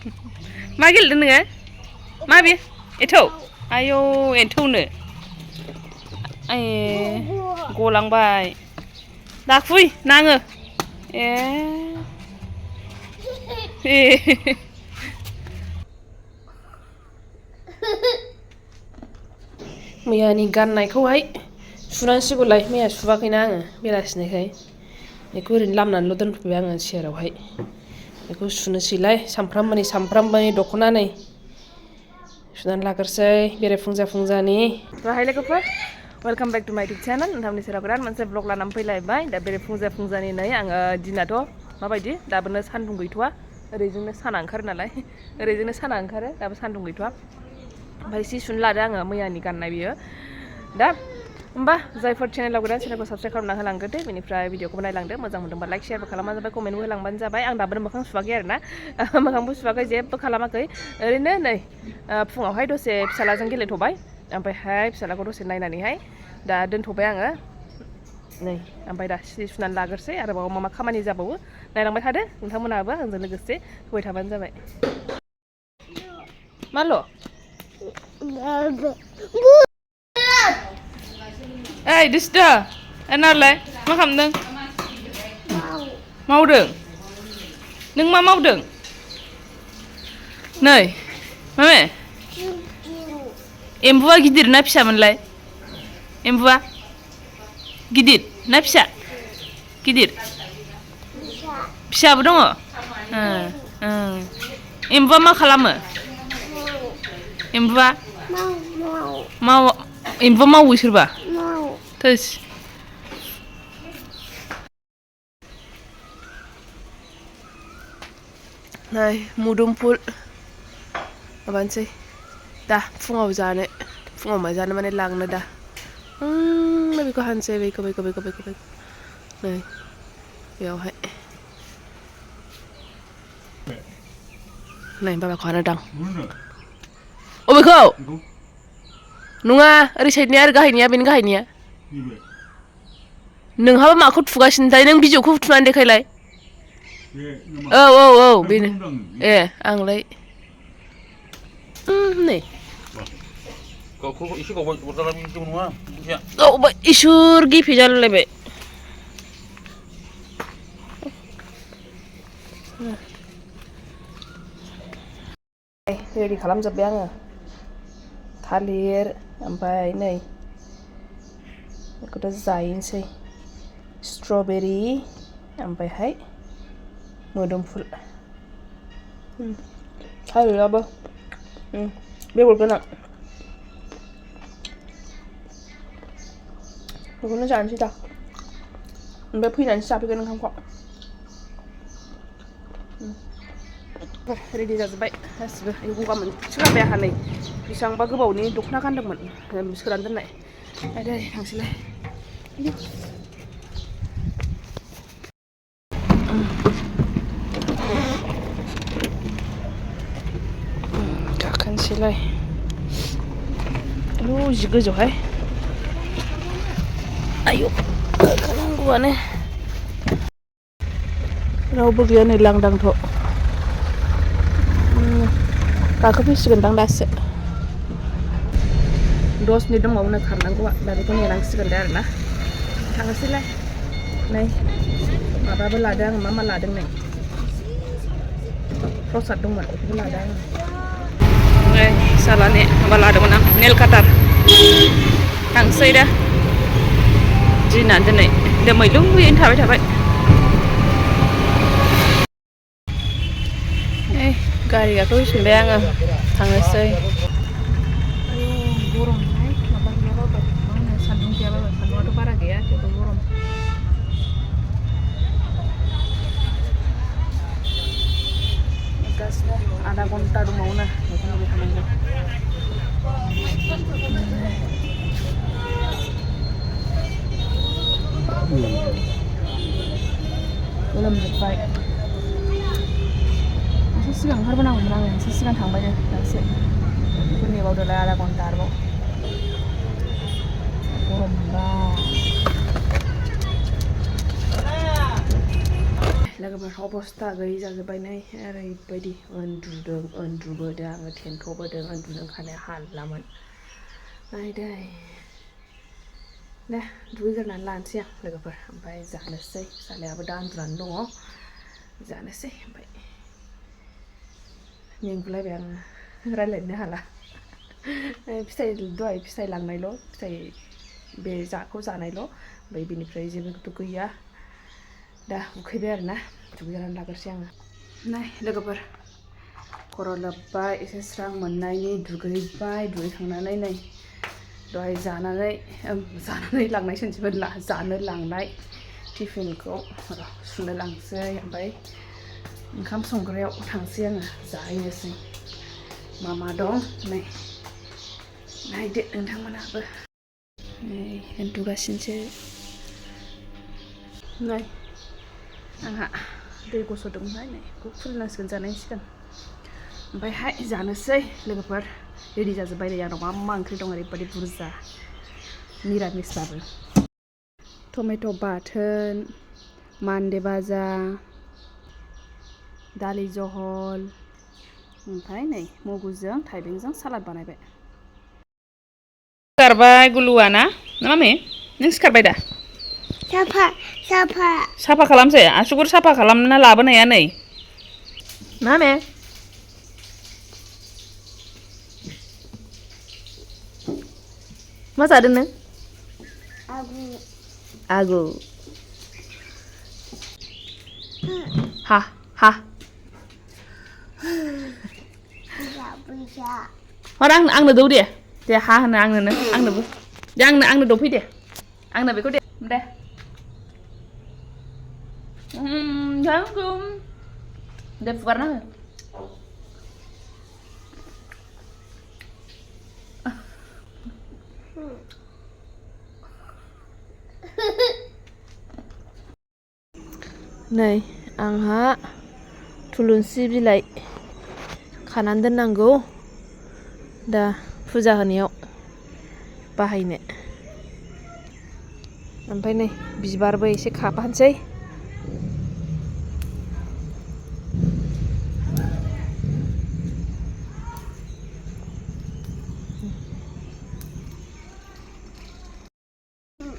मा गेलेदों नोङो मा बे एथौ आयौ एन्थौनो आय गलांबाय दाखुइ नाङो ए मैयानि गाननायखौहाय सुनांसिगौलाय मैया सुवाखैना आङो बेलासिनिखाय बेखौ ओरैनो लामनानैल' दोनफैबाय आङो सेरावहाय बेखौ सुनोसैलाय सामफ्रामबोनि दख'ना नै सुनानै लाग्रोसै बेरायफुंजा फुंजानि हाय लोगोफोर वेलकाम बेक टु माय इउटुब चेनेल नोंथांनि सेराव बिराद मोनसे ब्लग लानानै फैलायबाय दा बेरायफुंजा फुंजानि नै आङो दिनाथ' माबायदि दाबोनो सान्दुं गैथ'वा ओरैजोंनो साना ओंखारो नालाय ओरैजोंनो साना ओंखारो दाबो सान्दुं गैथ'वा ओमफ्राय सि सुनो लादों आङो मैयानि गाननाय बियो दा होमबा जायफोर चेनेलाव गोदान चेनेलखौ साबसक्राइब खालामना होलांग्रोदो बेनिफ्राय भिडिअखौबो नायलांदो मोजां मोनदोंबा लाइक शेयारबो खालामबानो जाबाय कमेन्टबो होलांबानो जाबाय आं दाबोनो मोखां सुवाखै आरोना मोखांबो सुवाखै जेबो खालामाखै ओरैनो नै फुङावहाय दसे फिसालाजों गेलेथ'बाय ओमफ्रायहाय फिसालाखौ दसे नायनानैहाय दा दोनथ'बाय आङो नै ओमफ्राय दा सि सुनानै लाग्रोसै आरोबाव मा खामानि जाबावो नायलांबाय थादो नोंथांमोनहाबो आंजों लोगोसे होबाय थाबानो जाबाय माल' ओइ दुस्ट' नालाय मा खालामदों मावदों नों मा मावदों नै मामे एम्बुआ गिदिर ना फिसामोनलाय एम्बुआ गिदिर ना फिसा गिदिर फिसाबो दङ एम्बुआ मा खालामो एम्बुआ एम्बुआ मावो सोरबा थोस नै मुदुमफुल माबानोसै दा फुङाव मा जानो माने लांनो दा बेखौ हानोसै बेखौ नै बेयावहाय नै बाबाखौ हानो दां अबेखौ नङा ओरै साइडनिया आरो गाहायनिया बेनि गाहायनिया नोंहाबा माखौ थुगासिनोथाय नों बिजौखौ थुनानै देखायलाय औ बेनो ए आंलाय नै गावबाय इसोर गेफे जालायलायबाय रेडि खालामजोब्बाय आङो थालिर ओमफ्राय नै बेखौथ' जाहैनोसै स्ट्रबेरि ओमफ्रायहाय मोदोमफुल थालिराबो बेगर गोनां बेखौनो जानोसै दा ओमफ्राय फैनानैसो जाफैगोन ओंखामखौ रेडि जाजोब्बाय गासिबो गगा मोनसोगारबाय आंहा नै बेसेबांबा गोबावनि दख'ना गानदोंमोन सोनानै दोननाय आरो थांसैलाय गाखोनोसैलाय जि गोजौहाय आयौ गाखोनांगौआनो रावबो गैया नै लांदांथ' गाखोफैसिगोनदां दासो 10 मिनिट दंबावो खारनांगौआ दा बेखौ नेनांसिगोन दे आरोना थांनोसैलाय नै माबाबो लादों आं मा लादों नै प्रसाद दंमोन बेखौबो लादों आङो नै फिसालानि माबा लादोंमोन आं नेल काटार थांसै दा दिनानो दिनै दोमैलुयैनो थाबाय गारि गाखोफैफिनबाय आङो थांनोसै गरमहाय माबा गैयाबाबो मा होनो सान्दुं गैयाबाबो सान्दुंआथ' बारा गैया थेवबो गरम गासिनो आधा घन्टा दंबावोनो बेखौनो बे थानांगौ गोलोमजोब्बाय एसे सिगां ओंखारबोनांगौमोन आङो एसे सिगां थांबाय दासो बेखौ नेबावदोलाय आधा घन्टा आरोबाव गरमबा लोगोफोर अबस्था गैयि जाजोब्बाय नै ओरैबायदि उन्दुबोदों आङो थेन्थ'बोदों उन्दुनो ओंखारनाया हालामोन नायदै दा दुगैग्रोनानै लानोसै आं लोगोफोर ओमफ्राय जानोसै सालायाबो दा उन्दुनानै दङ जानोसै ओमफ्राय मेंगुलायबाय आङो रायज्लायनो हाला दहाय फिथाइ लांनायल' फिथाइ बे जाखौ जानायल' ओमफ्य बेनिफ्राय जेबोथ' गैया दा उखैबाय आरोना दुगैनानै लाग्रोसै आङो नाय लोगोफोर खर' लोबबाय एसे स्रां मोननायनि दुगैबाय दुगैखांनानै नै दहाय जानानै लांनाय सोनसिमोन जानो लांनाय टिफिनखौ सुनो लांसै ओमफ्राय ओंखाम संग्रायाव थांसै आङो जाहैनोसै मा दं नै नायदो नोंथांमोनाबो नै उन्दुगासिनोसो नै आंहा दै गसरदोंमोनहाय नै बेखौ खुलिनांसिगोन जानायनि सिगां ओमफ्रायहाय जानोसै लोगोफोर रेडि जाजोब्बाय नै आंनाव मा ओंख्रि दं ओरैबायदि बुरजा निरामिसबाबो टमेट' बाथोन मान्दे भाजा दालि जहल ओमफ्राय नै मगुजों थाइबेंजों सालाद बानायबाय सिखारबाय गुलुआ ना मामि नों सिखारबाय दा साफा खालामसै आसुगुर साफा खालामना लाबोनाया नै मामे मा जादों नों आगु हा हर आंनो दौ दे हा होनो आंनोबो दे आंनो दौफै दे आंनो बेखौ दे दे फुगारना हो नै आंहा थुलुंसि बिलाइ खानानै दोननांगौ दा फुजा होनायाव बाहायनो ओमफ्राय नै बिबारबो एसे खाफानोसै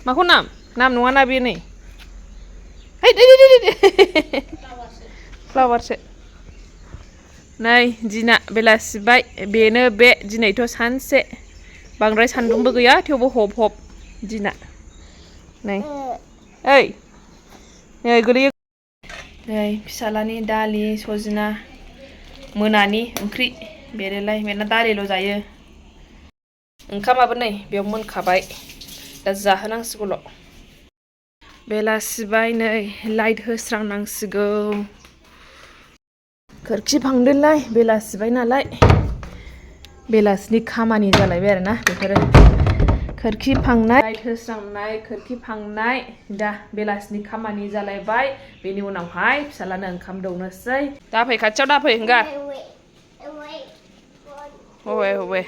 माखौ नाम नङाना बेयो नै फ्लावारसो नै दिना बेलासिबाय बेनो बे दिनैथ' सानसे बांद्राय सान्दुंबो गैया थेवबो हब दिना नै ओइ नै गोलैयो नै फिसालानि दालि सजना मोनानि ओंख्रि बेनोलाय बेना दालिल' जायो ओंखामाबो नै बेयाव मोनखाबाय दा जाहोनांसिगौल' बेलासिबाय नै लाइट होस्रांनांसिगौ खोरखि फांदोलाय बेलासिबाय नालाय बेलासिनि खामानि जालायबाय आरोना बेफोरो खोरखि फांनाय लाइट होस्रांनाय खोरखि फांनाय दा बेलासिनि खामानि जालायबाय बेनि उनावहाय फिसालानो ओंखाम दौनोसै दाफै खाथियाव दाफै हंगार हवे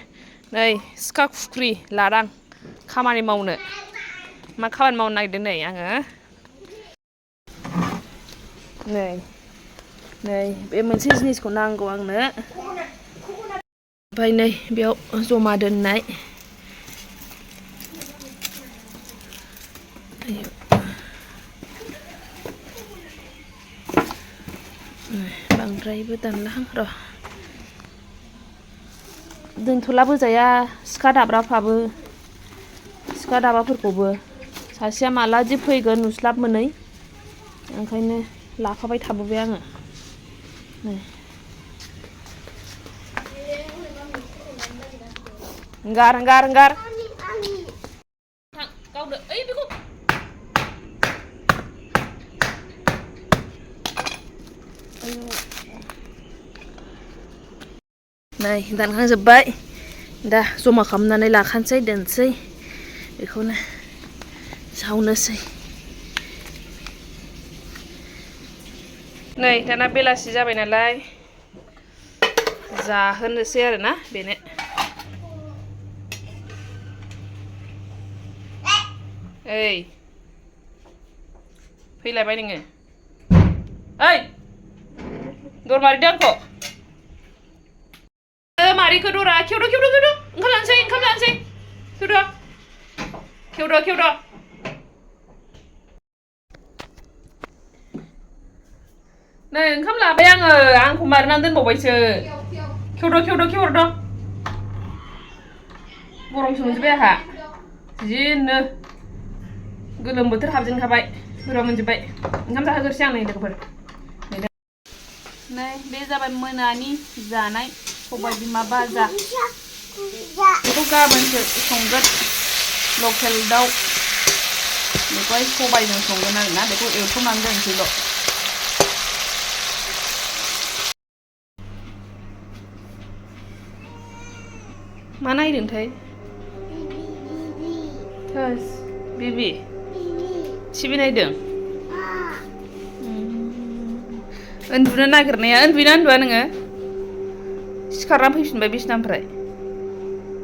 नै सिखा खुख्रि लादां खामानि मावनो मा खामानि मावनो नागिरदों नै आङो नै बे मोनसे जिनिसखौ नांगौ आंनो ओमफ्राय नै बेयाव जमा दोननाय बांद्रायबो दानलाहां र' दोनथ'ला बोजाया सिखा दाबाफोरखौबो सासेया मालादि फैगोन नुस्लाब मोनै ओंखायनो लाफाबाय थाबोबाय आङो नै हंगार गावदो ओइ बेखौ नै दानखांजोब्बाय दा जमा खालामनानै लाखानोसै दोनसै बेखौनो सावनोसै नै दाना बेलासि जाबाय नालाय जाहोनोसै आरोना बेनो ओइ फैलायबाय नोङो Oi, dor mari dah kok. Mari ke dora, kêu đó. Không làm gì. Kêu đó. Này, không là bây giờ ăn không mà tên bộ bây giờ. Kêu đó. Borong sung jebe ha. Jin gelem bothor habjin khabai. Bura monjobai. Oंखाम जाहोगोरसै आं नै लोगोफोर. नै बे जाबाय मोनानि जानाय सबाय बिमा भाजा. बेखौ गाबोनसो संगोन. लकेल दाउ. बेखौहाय सबायजों संगोन आरोना. बेखौ एवथ्रमनानै दोनसैल'. मा नायदोंथाय? थोस बिबि टिभि नायदों उन्दुनो नागिरनाया उन्दुयोना नोङो सिखारनानै फैफिनबाय बिसिनानिफ्राय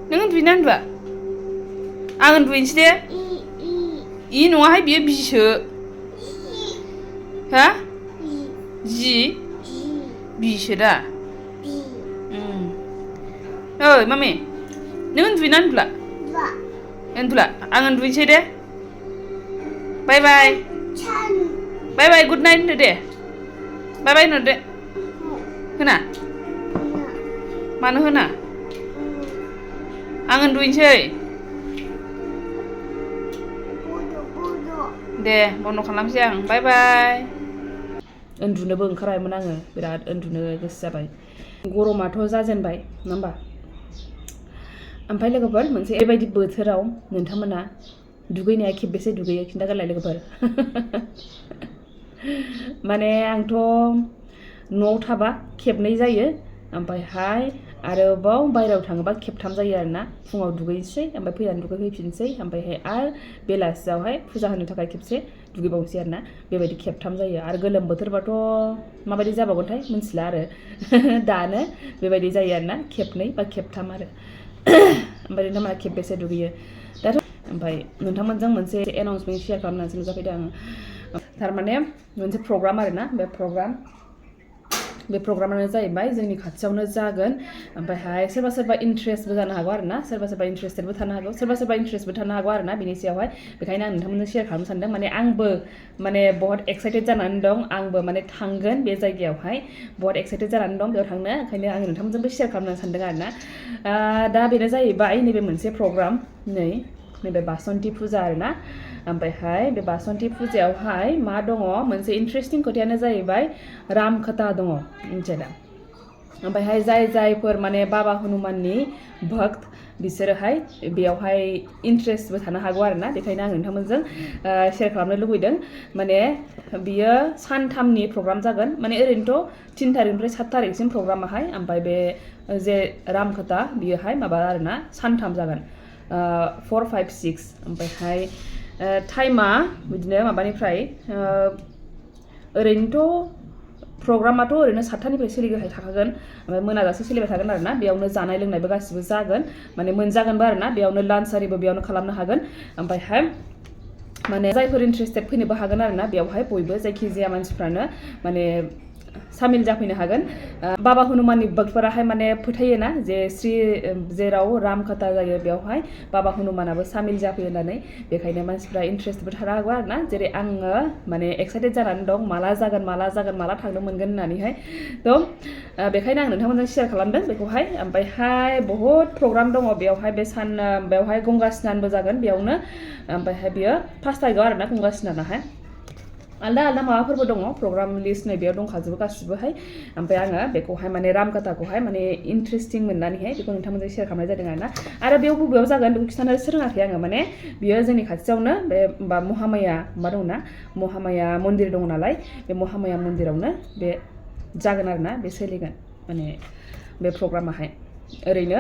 नों उन्दुयोना उन्दुआ आं उन्दुहैनोसै दे इ नङाहाय बियो बिसो हा जि बिसो दा ओइ मामि नों उन्दुयोना उन्दुला उन्दुला आं उन्दुहैनोसै दे बाय गुड नाइट होनदो दे बाय होनदो दे होना मानो होना आं उन्दुहैनोसै दे बन्द' खालामसै आं बाय उन्दुनोबो ओंखारबायमोन आङो बिराद उन्दुनो गोसो जाबाय गरमाथ' जाजेनबाय नङा होमबा ओमफ्राय लोगोफोर मोनसे बेबायदि बोथोराव नोंथांमोना दुगैनाया खेबबेसे दुगैयो खिन्थागोरलाय लोगोफोर माने आंथ' न'आव थाबा खेबनै जायो ओमफ्रायहाय आरोबाव बायहेरायाव थाङोबा खेबथाम जायो आरोना फुङाव दुगैनोसै ओमफ्राय फैनानै दुगैफैफिनसै ओमफ्रायहाय आरो बेलासियावहाय फुजा होनो थाखाय खेबसे दुगैबावनोसै आरोना बेबायदि खेबथाम जायो आरो गोलोम बोथोरबाथ' माबायदि जाबावगोनथाय मिन्थिला आरो दानो बेबायदि जायो आरोना खेबनै बा खेबथाम आरो ओमफ्राय नोंथांमोना खेबबेसे दुगैयो दाथ' ओमफ्राय नोंथांमोनजों मोनसे एनाउन्समेन्ट शेयार खालामनानैसो नुजाफैदों आङो थारमाने मोनसे प्रग्राम आरोना बे प्रग्रामानो जाहैबाय जोंनि खाथियावनो जागोन ओमफ्रायहाय सोरबा इन्ट्रेस्टबो जानो हागौ आरोना सोरबा इन्ट्रेस्टेडबो थानो हागौ सोरबा इन्ट्रेस्टबो थानो हागौ आरोना बिनि सायावहाय बेखायनो आं नोंथांमोनजों शेयार खालामनो सानदों माने आंबो माने बहुत एक्साइटेड जानानै दं आंबो माने थांगोन बे जायगायावहाय बहुत एक्साइटेड जानानै दं बेयाव थांनो ओंखायनो आं नोंथांमोनजोंबो शेयार खालामनो सानदों आरोना दा बेनो जाहैबाय नैबे मोनसे प्रग्राम नैबे बासन्ति फुजा आरोना ओमफ्रायहाय बे बासन्ति फुजायावहाय मा दङ मोनसे इन्ट्रेस्टिं खोथायानो जाहैबाय राम कथा दङ मिथिबाय दा ओमफ्रायहाय जायफोर माने बाबा हनुमाननि भक्त बिसोरोहाय बेयावहाय इन्ट्रेस्टबो थानो हागौ आरोना बेखायनो आं नोंथांमोनजों शेयार खालामनो लुबैदों माने बियो सानथामनि प्रग्राम जागोन माने ओरैनोथ' 3 तारिखनिफ्राय 7 तारिखसिम प्रग्रामाहाय ओमफ्राय बे जे राम कथा बियोहाय माबा आरोना सानथाम जागोन 4, 5, 6 ओमफ्रायहाय टाइमा बिदिनो माबानिफ्राय ओरैनोथ' प्रग्रामाथ' ओरैनो 7थानिफ्राय सोलिबाय थाखागोन ओमफ्राय मोनाजासे सोलिबाय थागोन आरोना बेयावनो जानाय लोंनायबो गासिबो जागोन माने मोनजागोनबो आरोना बेयावनो लान्च आरिबो बेयावनो खालामनो हागोन ओमफ्रायहाय माने जायफोर इन्ट्रेस्टेड फैनोबो हागोन आरोना बेयावहाय बयबो जायखिजाया मानसिफ्रानो माने सामिल जाफैनो हागोन बाबा हनुमाननि भक्तफोराहाय माने फोथायोना जे जेराव राम कथा जायो बेयावहाय बाबा हनुमानाबो सामिल जाफैयो होननानै बेखायनो मानसिफ्रा इन्ट्रेस्टबो थानो हागौ आरोना जेरै आङो माने एक्साइटेड जानानै दं माला जागोन माला थांनो मोनगोन होननानैहाय थ' बेखायनो आं नोंथांमोनजों शेयार खालामदों बेखौहाय ओमफ्रायहाय बहुद प्रग्राम दङ बेयावहाय बेवहाय गंगा स्नानबो जागोन बेयावनो ओमफ्रायहाय बियो 5 तारिखआव आरोना गंगा स्नानाहाय आलदा माबाफोरबो दङ प्रग्राम लिस्ट नै बेयाव दंखाजोबो गासिबोहाय ओमफ्राय आङो बेखौहाय माने राम कथाखौहाय माने इन्ट्रेस्टिं मोननानैहाय बेखौ नोंथांमोनजों शेयार खालामनाय जादों आरो बेयाव बबेयाव जागोन बेखौ खिन्थानोसो रोङाखै आङो माने बियो जोंनि खाथियावनो बे महामाया मा दंना महामाया मन्दिर दङ नालाय बे महामाया मन्दिरावनो बे जागोन आरोना बे सोलिगोन माने बे प्रग्रामाहाय ओरैनो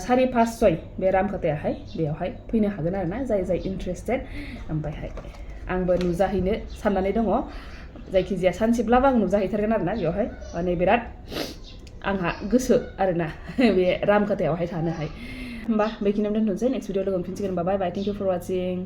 4, 5, 6 बे राम कथायाहाय बेयावहाय फैनो हागोन आरोना जाय इन्ट्रेस्टेड ओमफ्रायहाय आंबो नुजाहैनो साननानै दङ जायखिजाया सानसेब्लाबो आं नुजाहैथारगोन आरोना बेयावहाय माने बिराद आंहा गोसो आरोना बे राम कथायावहाय थानोहाय होमबा बेखिनियावनो दोनथ'नोसै नेक्स्ट भिडिअ लोगो मोनफिनसिगोन होमबा बाय थेंक इउ फर वाचिं